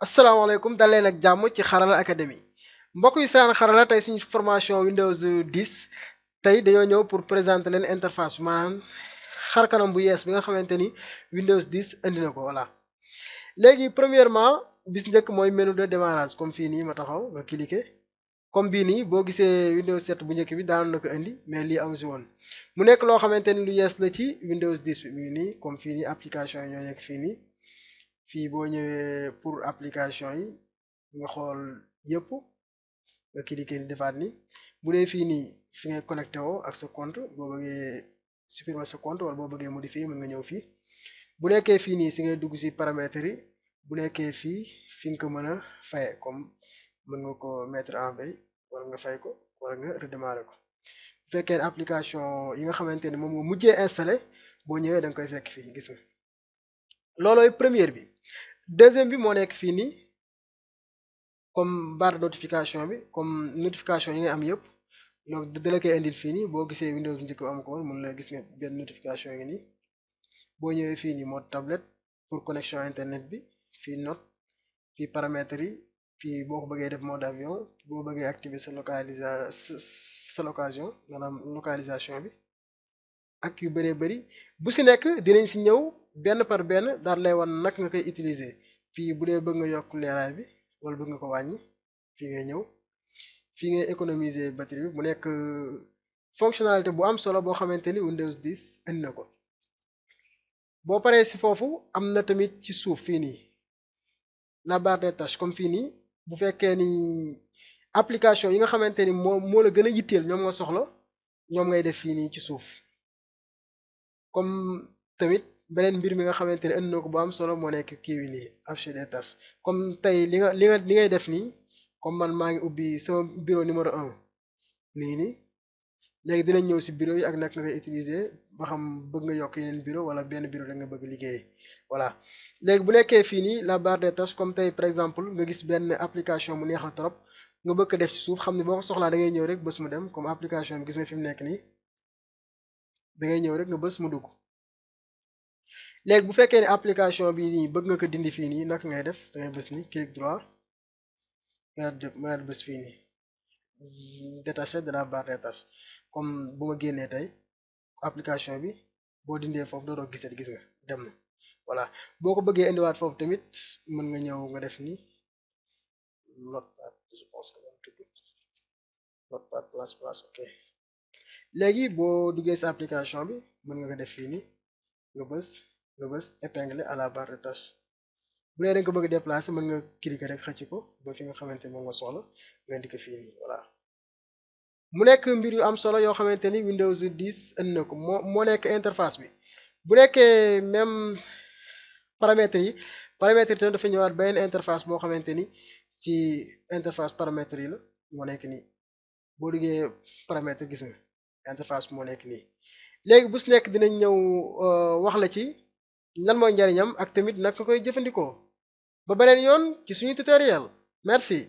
asalaamaaleykum dal leen ak jàmm ci xarala académie mbokk yi seen xarala tey suñu formation Windows 10 tey dañoo ñëw pour présenter leen interface bi maanaam xarkanam bu yees bi nga xamante ni Windows 10 indi na ko voilà. léegi premièrement bis njëkk mooy menu de démarrage comme fii nii ma taxaw nga cliquer comme bii nii boo gisee Windows 7 bu njëkk bi daanu na ko indi mais lii amu si woon mu nekk loo xamante ni lu yees la ci Windows 10 bi mi ngi nii comme fii nii application yi ñoo nekk fii nii. fii boo ñëwee pour application yi nga xool yëpp nga cliquer ni defaat ni bu dee fii nii fi ngay connecté woo ak sa compte boo bëggee supprimer sa compte wala boo bëggee modifier mën nga ñëw fii bu nekkee fii nii si ngay dugg si paramètres yi bu nekkee fii fi nga ko mën a faye comme mën nga ko mettre en veille wala nga fay ko wala nga redémarrer ko bu fekkee application yi nga xamante ni moom nga mujjee installé boo ñëwee da nga koy fekk fii gis nga loolooy première bi deuxième bi moo nekk fii nii comme barre de notification bi comme notification yi nga am yëpp donc dala koy indil fii nii boo gisee Windows bu njëkk am ko woon mun la gis nga benn notification yi nii boo ñëwee fii nii mode tablette pour connexion internet bi fii note fii paramètres yi fii boo ko bëggee def mode avion boo bëggee activer sa location maanaam localisation bi ak yu bëree bëri bu si nekk dinañ si ñëw benn par benn daal lay wan nag nga koy utiliser fii bu dee bëgg nga yokk leeraay bi wala bëgg nga ko wàññi fii ngay ñëw fii ngay économiser batterie bi mu nekk fonctionnalité bu am solo boo xamante ni Windows 10 indi na ko boo paree si foofu am na tamit ci suuf fii nii la barre des tâches comme fii nii bu fekkee ni application yi nga xamante ni moo la gën a yitteel ñoom nga soxla ñoom ngay def fii nii ci suuf comme tamit beneen mbir mi nga xamante ne indi na ko bu am solo moo nekk kii wi nii afficher des tâches comme tey li ngay def nii comme man maa ngi ubbi sama bureau numéro 1 nii nii léegi dinañ ñëw si bureau yi ak nag nga koy utiliser ba xam bëgg nga yokk yeneen bureau wala benn bureau da nga bëgg liggéey voilà léegi bu nekkee fii nii la barre des tâches comme tey par exemple nga gis benn application mu neex la trop nga bëgg ko def ci suuf xam ne boo ko soxlaa da ngay ñëw rek bës mu dem comme application bi gis nga fi mu nekk nii da ngay ñëw rek nga bës mu dugg léegi bu fekkee ne application bi nii bëgg nga ko dindi fii nii naka ngay def da ngay bës ni clic droit nga bës fii nii détaché de la barre des tâches comme bu ma génnee tey application bi boo dindee foofu dootoo gisati gis nga dem na voilà boo ko bëggee indiwaat foofu tamit mën nga ñëw nga def ni notepad je pense que moom tudd notepad plus ok léegi boo duggee sa application bi mën nga ko def fii nii nga bës épingler à la barre de tâche bu dee da nga ko bëgg déplacer mën nga cliquer rek xëcc ko ba fi nga xamante moom nga soxla nga indi ko fii nii voilà mu nekk mbir yu am solo yoo xamante ni Windows 10 indi na ko moo nekk interface bi bu nekkee même paramètres yi tamit dafa ñëwaat beneen interface boo xamante ni ci interface paramètres yi la moo nekk nii boo duggee paramètres gis nga interface moo nekk nii léegi bu si nekk dinañ ñëw wax la ci lan mooy njariñam ak tamit naka koy jëfandikoo ba beneen yoon ci suñu tutoriel merci